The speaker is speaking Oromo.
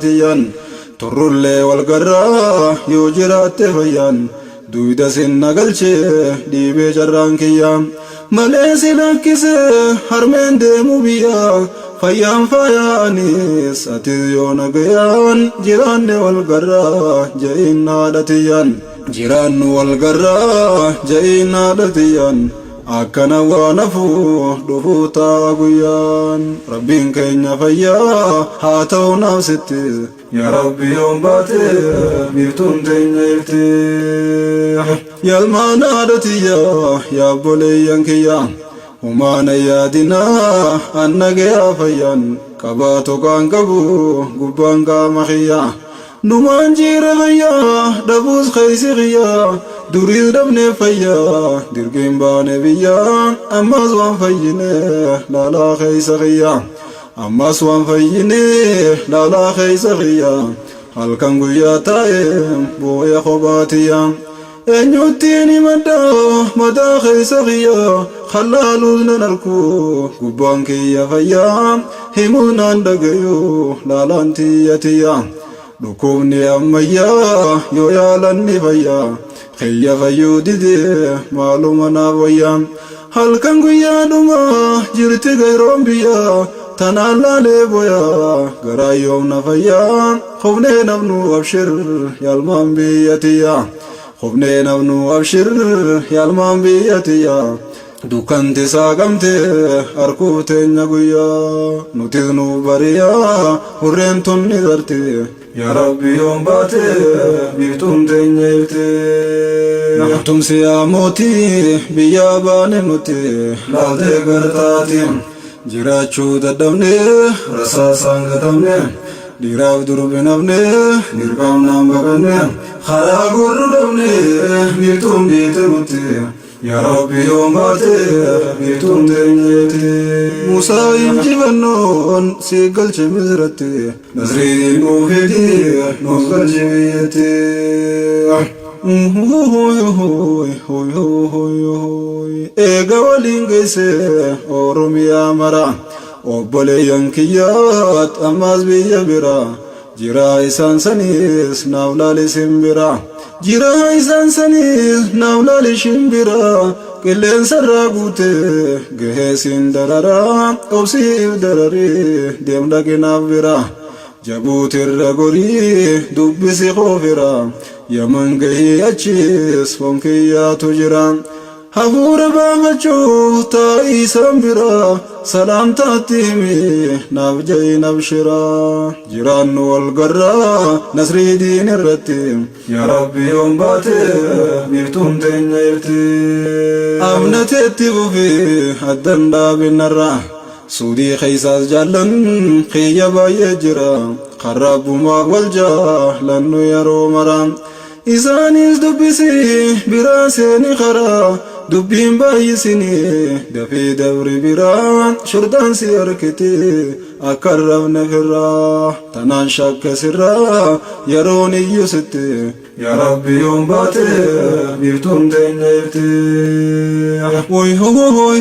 tiyyaan Turrullee wal garraa yoo jiraatte fayyaan Duyda sin na galche dhiibee carraan kiyya Malee si lakkise harmeen deemu biyya Fayyaan faayaanis atis yoo nagayaan Jiraanne wal garraa ja'iin haadha tiyyaan Jiraannu wal garraa ja'iin haadha tiyyaan Akkana waan hafu dhufuu taa'a guyyaan Rabbiin keenya fayyaa haa ta'u naaf sitti Yaa Rabbi yoom baate biiftuun teenya ifti Yalmaan haadha tiyya yaa obboleeyyan kiyya Humaana yaadinaa an nagayaa fayyaan Qabaa tuqaan qabu gubbaan qaama kiyya Numaan jiira fayyaa dhabuus keeysi kiyya Duriis dhabnee fayyaa dirqiin baane biyya Ammas waan fayyine laalaa keeysa kiyya Ammas waan fayyine laalaa keeysa kiyya Halkan guyyaa taa'e booya kophaa tiyya Eenyuttiin himadha mataa keeysa kiyya Kan laaluus nan arku gubbaan kiyya fayyaa Himuus naan dhagayu laalaan tiyya tiyya Dhukkubni ammayyaa yoo yaalan ni fayyaa Kiyya fayyuu dide maaluma naaf wayyaa Halkan guyyaa dhuma jirti gayroon biyya Tanaan laalee boyaa garaa yoom na fayyaa Kufnee nafnu abshir yaalmaan biyya tiyya Kufnee nafnu abshir yaalmaan biyya tiyya Dukkanti saaqamte harkuuf teenya guyyaa Nutis nuuf bariyaa hurreen tun ni tarti Yaa Rabbi yoom baate biiftuun teenya ifti Tumsi yaa mootii biyyaa baane nuti laaltee gartaati Jiraachuu dadhabne rasaasaan gatamne Dhiiraaf durbi nafne dirqamnaan baqanne Karaa gorru dhabne biiftuun dhiite nutti Yaa Rabbi yoom baate biiftuun teenya ifti Musaa injifannoon si galche Misratti Nasriin nuuf fidi nuuf galche biyyatti Eega waliin geesse Oromiyaa mara Obboleeyyan kiyyaat ammaas biyya bira Jiraa isaan saniis naaf laali simbira Jiraa isaan saniis naaf laali shimbira Qilleensarraa guute gahee siin dararaa Obsiif dararii deem dhaqi naaf bira Jabuutirra gorii dubbisi koofira Yaman gahii achiis foon kiyyaatu jira Hafuura baafachuuf taa'ii isaan bira Salaamtaatti himi naaf ja'i nabshira Jiraannu wal garraa nasrii diin irratti Yaa Rabbi yoom baate biiftuun teenya ifti Amnateetti fufi addan dhaabinarra Suudii keessaas jaallan kiyya baay'ee jira Kan rabbumaaf wal jaalannu yeroo mara Isaanis dubbisi biraa seeni karaa Dubbiin baay'isini dafii dabri biraa Shurxaan si harkiti akka hin rafne firraa Tanaan shakke sirraa yeroon iyyu sitti Yaa Rabbi yoom baate biiftuun teenya ifti Woy hoy hoy.